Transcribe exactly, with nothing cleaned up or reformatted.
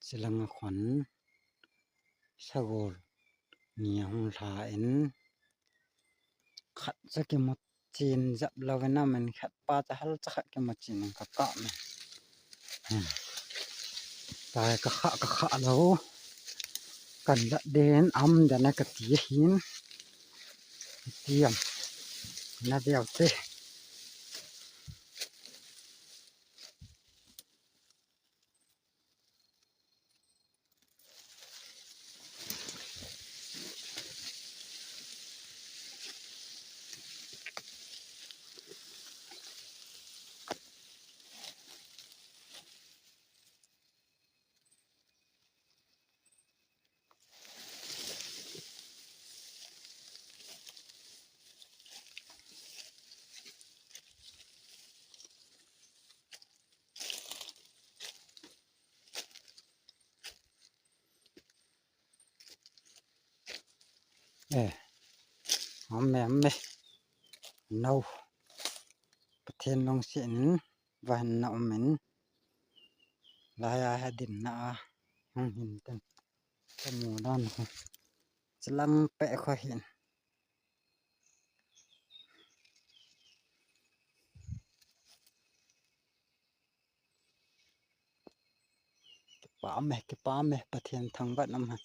Chilanga khon sagol ni ahung lha in, khat cha kimu chin jap lou in amin, khat pa cha hal cha khat kimu chin in ka kap in. Hmm. Tai ka kha, ka kha lou. Kan la den am dan a ka ti hin. Ti am. Na deu te. Eh, amme, amme. No. Pathen lungset in, vahenna um in. Laiya hi dinna a hung hin tin. Ka mu dan hi. Chilang peh kho hin. Kipah me, kipah me, Pathen thangvah in um hen.